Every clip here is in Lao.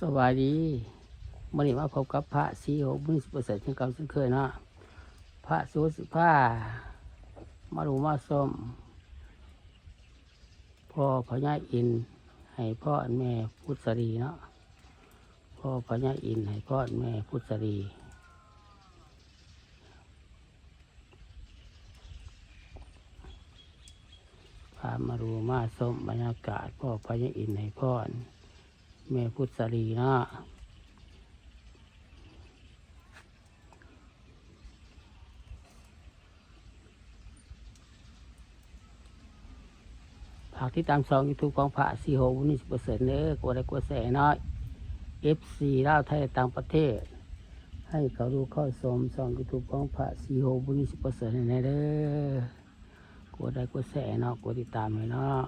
ສະບາຍດີ ມື້ນີ້ມາພົບກັບພະສີໂຫ ບຸນສິປະເສີດ ເຊັ່ນເກົ່າເຊັ່ນເຄີຍເນາະ. ພະສີໂຫຊິພາມາດູມາຊົມ ພໍ່ພະຍາອິນໃຫ້ພອນແມ່ພຸດສະລີເນາະ. ພໍ່ພະຍາອິນໃຫ້ພອນແມ່ພຸດສະລີ. ພາມາດູມາຊົມບັນຍາກາດ ພໍ່ພະຍາອິນໃຫ້ພອນແມ່ພຸດສະລີເນາະ. ຝາກຕິດຕາມຊ່ອງຢູທູບຂອງພະສີໂຫ ບຸນສິປະເສີດເດີ ກົດໄລກົດແຊເນາະ. ເອັຟຊີລາວ ໄທ ແລະ ຕ່າງປະເທດ ໃຫ້ເຂົ້າດູເຂົ້າຊົມຊ່ອງຢູທູບຂອງພະສີໂຫ ບຸນສິປະເສີດໃຫ້ແດ່ເດີ. ກົດໄລກົດແຊເນາະ ກົດຕິດຕາມໃຫ້ເນາະ.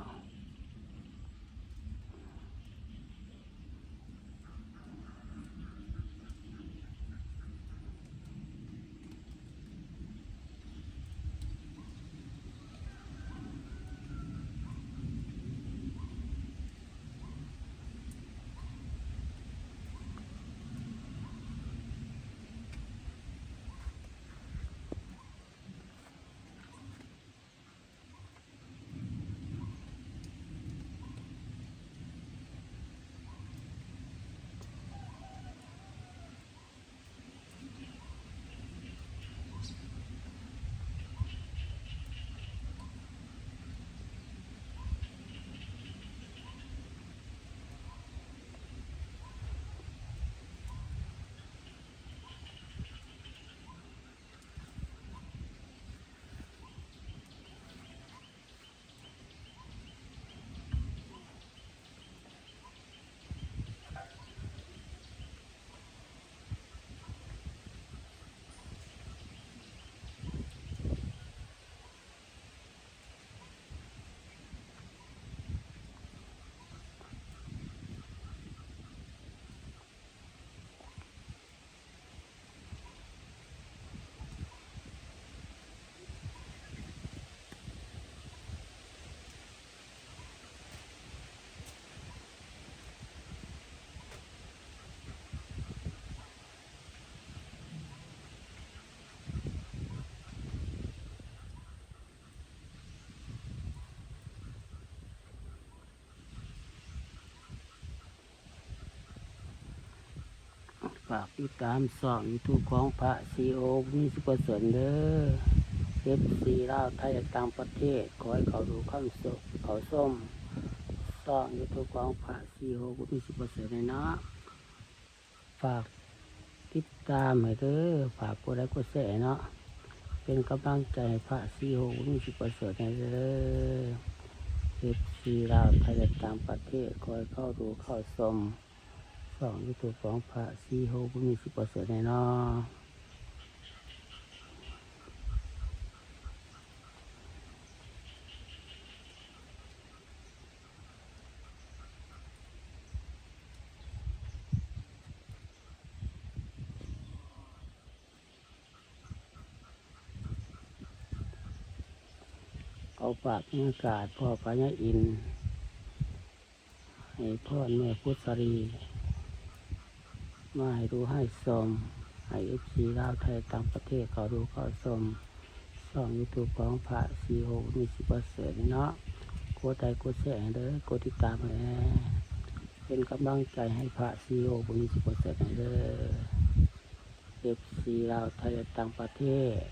ຝາກຕິດຕາມຊ່ອງຢູທູບຂອງພະສີໂຫ ບຸນສິປະເສີດເດີ. ເອັຟຊີລາວ ໄທ ແລະ ຕ່າງປະເທດ ຂໍໃຫ້ເຂົ້າດູເຂົ້າຊົມ ເຂົ້າຊົມຊ່ອງຢູທູບຂອງພະສີໂຫ ບຸນສິປະເສີດແດ່ເນາະ. ຝາກຕິດຕາມໃຫ້ເດີ ຝາກກົດໄລກົດແຊເນາະ ເປັນກຳລັງໃຈໃຫ້ພະສີໂຫ ບຸນສິປະເສີດແດ່ເດີ. ເອັຟຊີລາວ ໄທ ແລະ ຕ່າງປະເທດ ຂໍໃຫ້ເຂົ້າດູເຂົ້າຊົມຊ່ອງຢູທູບຂອງພະສີໂຫ ບຸນສິປະເສີດແດ່ເນາະ. ເອົາພາບບັນຍາກາດພໍ່ພະຍາອິນ ໃຫ້ພອນແມ່ພຸດສາລີ ມາໃຫ້ດູໃຫ້ຊົມ ໃຫ້ເອັຟຊີລາວໄທຕ່າງປະເທດເຂົ້າດູເຂົ້າຊົມ ຊ່ອງຢູທູບຂອງພະສີໂຫ ບຸນສິປະເສີດນີ້ເນາະ. ກົດໄລກົດແຊໃຫ້ເດີ ກົດຕິດຕາມໃຫ້ແດ່ ເປັນກຳລັງໃຈໃຫ້ພະສີໂຫ ບຸນສິປະເສີດແດ່ເດີ ເອັຟຊີລາວໄທຕ່າງປະເທດ.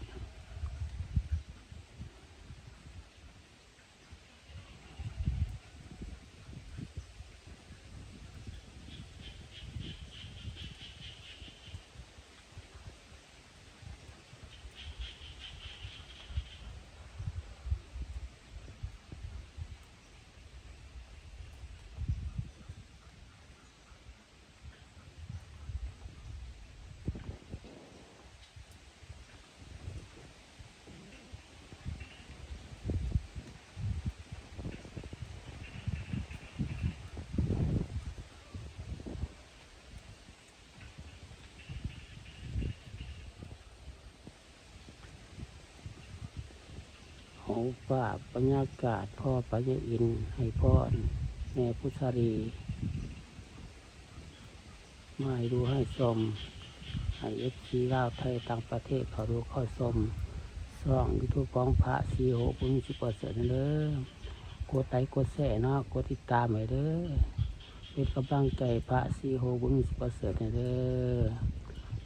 ເອົາພາບບັນຍາກາດພໍ່ພະຍາອິນໃຫ້ພອນແມ່ພຸດສາລີ. ໃຫ້ດູໃຫ້ຊົມ ໃຫ້ເອັຟຊີລາວໄທຕ່າງປະເທດເຂົ້າດູເຂົ້າຊົມຊ່ອງຢູທູບຂອງພະສີໂຫ ບຸນສິປະເສີດເດີ. ກົດໄລກົດແຊເນາະ ກົດຕິດຕາມໃຫ້ເດີ ເປັນກຳລັງໃຈພະສີໂຫ ບຸນສິປະເສີດເດີ.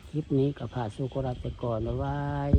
ຄລິບນີ້ກໍພະສີໂຫຂໍລາໄປກ່ອນ ບາຍບາຍ.